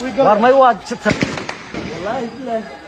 War may, waa jirta, wallaahi bilaahi.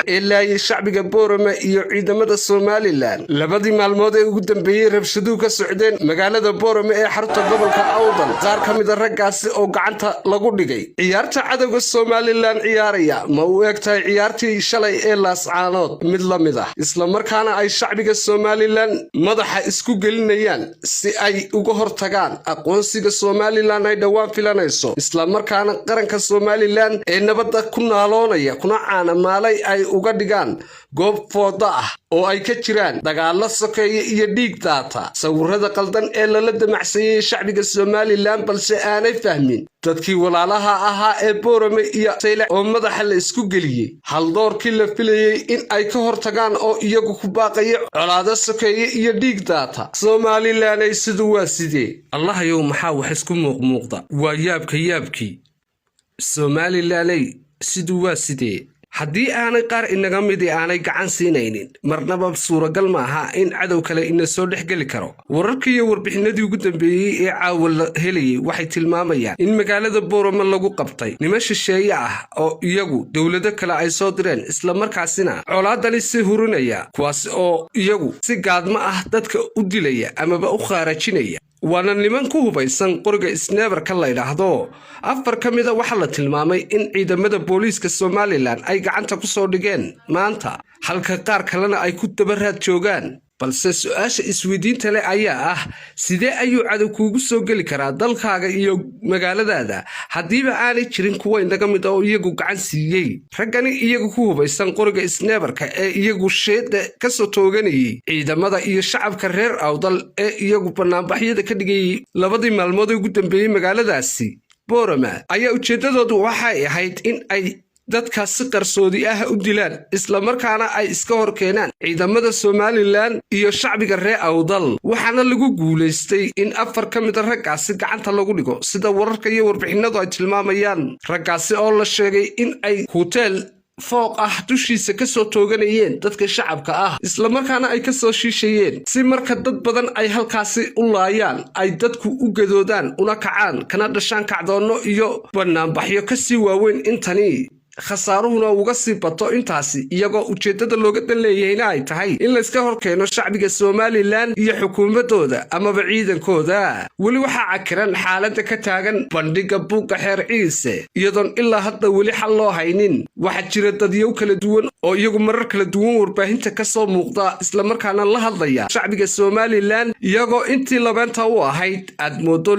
Ilaa iyo shacbiga Boorama iyo ciidamada Somalilan labadii maalmood ee ugu dambeeyey rabshaduhu ka socdeen magaalada Boorama ee xarunta gobolka Awdal, qaar ka mida raggaasi oo gacanta lagu dhigay. Ciyaarta cadowga Somalilan ciyaaraya ma u eg tahay ciyaartii shalay ee Laascaanood mid la mid ah, islamarkaana ay shacbiga Somalilan madaxa isku gelinayaan si ay uga hortagaan aqoonsiga Somalilan ay dhowaan filanayso, islamarkaana qaranka Somalilan ee nabadda ku naaloonaya kuna caanamaalay ay uga dhigaan goob fooda ah oo ay ka jiraan dagaallo sokeeye iyo dhiig daata? Sawirada qaldan ee lala damacsayey shacbiga Somalilan balse aanay fahmin dadkii walaalaha ahaa ee Boorame iyo Saylac oo madaxa la isku geliyey, haldoorkii la filayey in ay ka hortagaan oo iyagu ku baaqaya colaado sokeeye iyo dhiig daata. Somalilanay, sidu waa sidee? Allahayow, maxaa wax isku muuqmuuqda? Waa yaabka yaabkii. Somalilanay, sidu waa sidee? Haddii aanay qaar inaga midi aanay gacan siinaynin, marnaba suuragal maaha in cadow kale ina soo dhex geli karo. Wararkii iyo warbixinadii ugu dambeeyey ee caawa la helayay waxay tilmaamayaan in magaalada Boorama lagu qabtay niman shisheeye ah oo iyagu dowlado kale ay soo direen, islamarkaasina colaadani si hurinaya, kuwaas oo iyagu si gaadmo ah dadka u dilaya amaba u khaarajinaya. Waana niman ku hubaysan qoriga sniper-ka la ydhaahdo. Afar ka mida waxaa la tilmaamay in ciidamada booliiska Somalilan ay gacanta ku soo dhigeen maanta, halka qaar kalena ay ku dabaraad joogaan. Balse su-aasha isweydiinta leh ayaa ah: sidee ayuu cadow kuugu soo geli karaa dalkaaga iyo magaaladaada haddiiba aanay jirin kuwa inaga mid oo iyagu gacan siiyey raggani iyagu ku hubaysan qoriga sniper-ka ee iyagu sheeda kasoo tooganayay ciidamada iyo shacabka reer Awdal ee iyagu banaanbaxyada ka dhigayay labadii maalmood ee ugu dambeeyey magaaladaasi Boorama? Ayaa ujeeddadoodu waxay ahayd in ay dadka si qarsoodi ah u dilaan, islamarkaana ay iska hor keenaan ciidamada Somalilan iyo shacbiga reer Awdal. Waxaana lagu guulaystay in afar ka mida raggaasi gacanta lagu dhigo, sida wararka iyo warbixinadu ay tilmaamayaan. Raggaasi oo la sheegay in ay huteel fooq ah dushiisa ka soo tooganayeen dadka shacabka ah, islamarkaana ay ka soo shiishayeen, si marka dad badan ay halkaasi u laayaan ay dadku u gadoodaan una kacaan, kana dhashaan kacdoonno iyo banaanbaxyo kasii waaweyn intani, khasaaruhuna uga sii bato intaasi, iyagoo ujeeddada looga dan leeyahayna ay tahay in layska hor keeno shacbiga Somalilan iyo xukuumadooda amaba ciidankooda. Weli waxaa cakiran xaaladda ka taagan bandhigga buugga Xeer Ciise, iyadoon ilaa hadda weli xal loo haynin. Waxaa jira dadyow kala duwan oo iyagu marar kala duwan warbaahinta ka soo muuqda, islamarkaana la hadlaya shacbiga Somalilan, iyagoo intii labeenta u ahayd aad moodo.